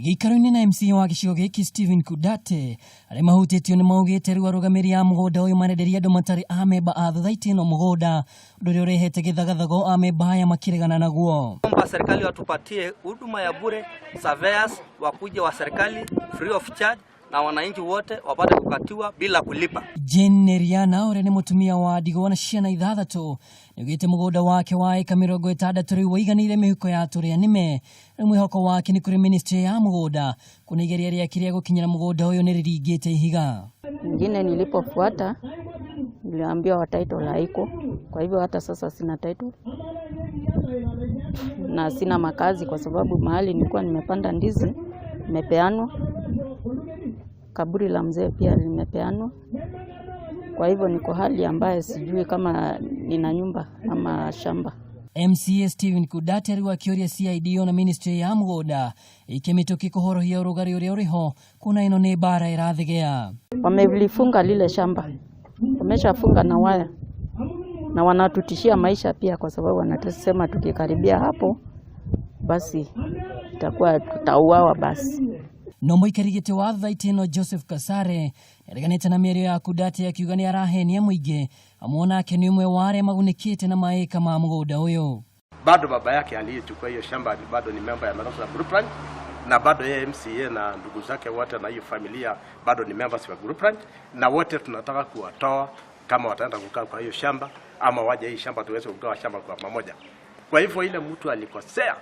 Gĩikaro-inĩ na MCA wa gĩcigo gĩkĩ Stephen Kudate, arĩa mahutĩtio nĩ maugĩte rĩu arũgamĩrĩri a mũgũnda ũyũ marenderia andũ matarĩ amemba a thothaitĩ ĩno mũgũnda, ũndũ ũrĩa ũrehete gĩthagathago amemba aya makĩregana naguo. Omba serikali watupatie huduma ya bure, surveyors wakuje wa serikali free of charge na wananchi wote wapate kukatiwa bila kulipa. Jane Neriana ũrĩa nĩ mũtumia wa ndigwa na ciana ithathatũ nĩaugĩte mũgũnda wake wa ĩka 60 rĩu waiganĩire mĩhuko ya tũrĩa nĩme. Rĩu mwĩhoko wake nĩ kũrĩ ministry ya mũgũnda kuona igeria rĩake rĩa gũkinyĩra mũgũnda ũyũ nĩ rĩringĩte ihiga. Ingine nilipofuata niliambiwa title haiko, kwa hivyo hata sasa sina title na sina makazi, kwa sababu mahali nilikuwa nimepanda ndizi imepeanwa, kaburi la mzee pia limepeanwa. Kwa hivyo niko hali ambaye sijui kama nina nyumba ama shamba. MCA Stephen Kudate rĩu akĩũria CID na ministry ya mũgũnda ĩke mĩtũkĩ kũhorohia ũrugarĩ ũrĩa ũrĩho kuona ĩno nĩ mbara ĩrathegea. Wamelifunga lile shamba, wameshafunga na waya na wanatutishia maisha pia, kwa sababu wanasema tukikaribia hapo basi itakuwa tutauawa basi. No mũikari gĩtĩ wa thaitĩ ĩno Joseph Kasare nĩareganĩte na mĩario ya Kudate akiuga nĩ arahenia mũingĩ amu onake nĩ ũmwe wa arĩa magunĩkĩte na maĩka ma mũgũnda ũyũ. Bado baba yake aliyechukua hiyo shamba bado ni member ya Marosa Group Ranch, na bado yeye MCA na ndugu zake wote na hiyo familia bado ni members wa Group Ranch, na wote tunataka kuwatoa kama wataenda kukaa kwa hiyo shamba ama waje hii shamba tuweze kugawa shamba kwa pamoja. Kwa hivyo ile mtu alikosea,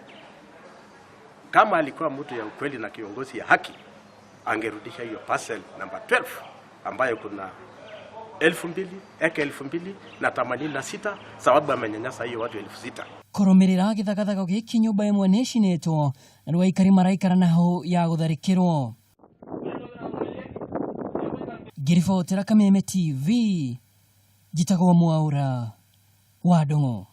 kama alikuwa mtu ya ukweli na kiongozi ya haki, angerudisha hiyo parcel number 12 ambayo kuna 2000 eka 2086, sababu amenyanyasa hiyo watu 6000. Kũrũmĩrĩra gĩthagathago gĩkĩ nyũmba ĩmwe nĩ ĩcinĩtwo na rĩu aikari maraikara naho ya gũtharĩkĩrwo. Ngĩribotera Kameme TV, njĩtagwo Mwaũra wa Ndung'u.